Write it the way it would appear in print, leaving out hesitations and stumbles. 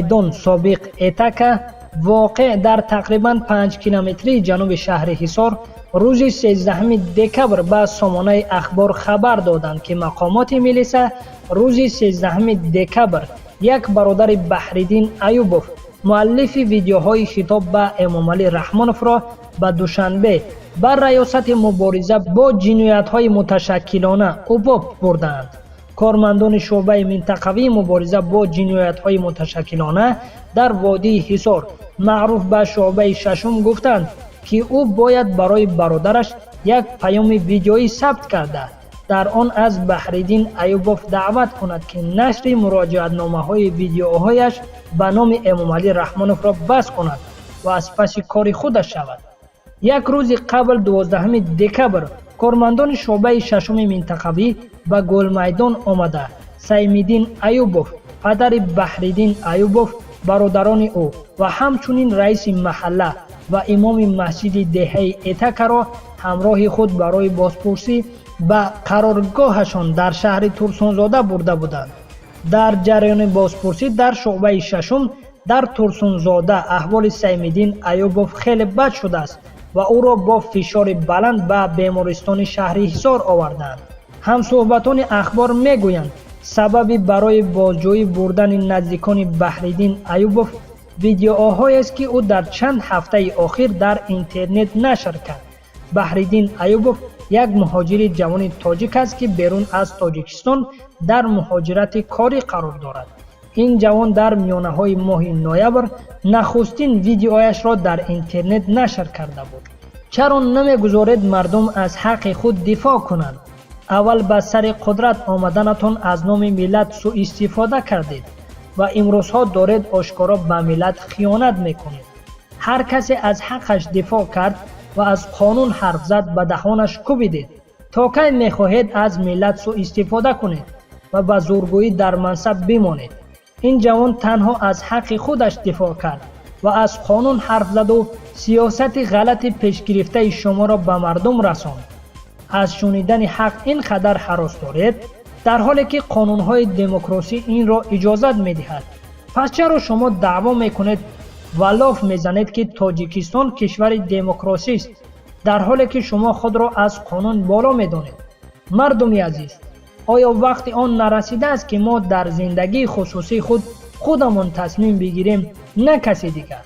Гулмайдон, собиқ Этака, воқеъ дар тақрибан 5 километрии ҷануби шаҳри Ҳисор, рӯзи 13 декабр ба сомонаи Ахбор хабар доданд, ки мақомоти милиса рӯзи 13 декабр як бародари Баҳриддин Аюбов, муаллифи видеоҳои хитоб ба Эмомалӣ Раҳмоновро, ба Душанбе ба Раёсати мубориза бо ҷиноятҳои муташаккилона УБОП бурдаанд. Кормандони шӯъбаи минтақавии мубориза бо ҷиноятҳои муташаккилона дар водии Ҳисор, маъруф ба шӯъбаи шашум, гуфтанд, ки ӯ бояд барои бародараш як паёми видеоӣ сабт карда, дар он аз Баҳриддин Аюбов даъват кунад, ки нашри муроҷиатномаҳои видеоҳояш ба номи Эмомалӣ Раҳмоновро бас кунад ва аз паси кори худаш шавад. Як рӯзи қабл, 12 декабр, кормандони шӯъбаи шашуми минтақавӣ ба Гулмайдон омада, Саймиддин Аюбов, падари Баҳриддин Аюбов, бародарони ӯ ва ҳамчунин раиси маҳалла ва имоми масҷиди деҳаи Этакаро ҳамроҳи худ барои бозпурсӣ ба қароргоҳашон дар шаҳри Турсунзода бурда буданд. Дар ҷараёни бозпурсӣ дар шӯъбаи шашум дар Турсунзода аҳволи Саймиддин Аюбов хеле бад шудааст ва ӯро бо фишори баланд ба бемористони шаҳри Ҳисор оварданд. Ҳамсӯҳбатони Ахбор мегӯянд, сабаби барои бозҷӯӣ бурдани наздикони Баҳриддин Аюбов видеоҳоест, ки ӯ дар чанд ҳафтаи охир дар интернет нашр кард. Баҳриддин Аюбов як муҳоҷири ҷавони тоҷик аст, ки берун аз Тоҷикистон дар муҳоҷирати корӣ қарор дорад. Ин ҷавон дар миёнаҳои моҳи ноябр нахустин видеояшро дар интернет нашр карда буд. Чаро намегузоред мардум аз ҳаққи худ дифоъ кунанд? Аввал ба сари қудрат омаданатон аз номи миллат сӯистифода кардед ва имрӯзҳо доред ошкоро ба миллат хиёнат мекунед. Ҳар касе аз ҳаққаш дифоъ кард ва аз қонун ҳарф зад, ба даҳонаш кӯбидед. То кай мехоҳед аз миллат сӯистифода кунед ва ба зӯргӯӣ дар мансаб бимонед? Ин ҷавон танҳо аз ҳаққи худаш дифоъ кард ва аз қонун ҳарф заду сиёсати ғалати пешгирифтаи шуморо ба мардум расонд. Аз шунидани ҳақ ин қадар ҳарос доред, дар ҳоле ки қонунҳои демократӣ инро иҷозат медиҳад. Пас чаро шумо даъво мекунед ва лоф мезанед, ки Тоҷикистон кишвари демократист, дар ҳоле ки шумо худро аз қонун боло медонед? Мардуми азиз, оё вақти он нарасидааст, ки мо дар зиндагии хусусии худ худамон тасмим бигирем, на каси дигар?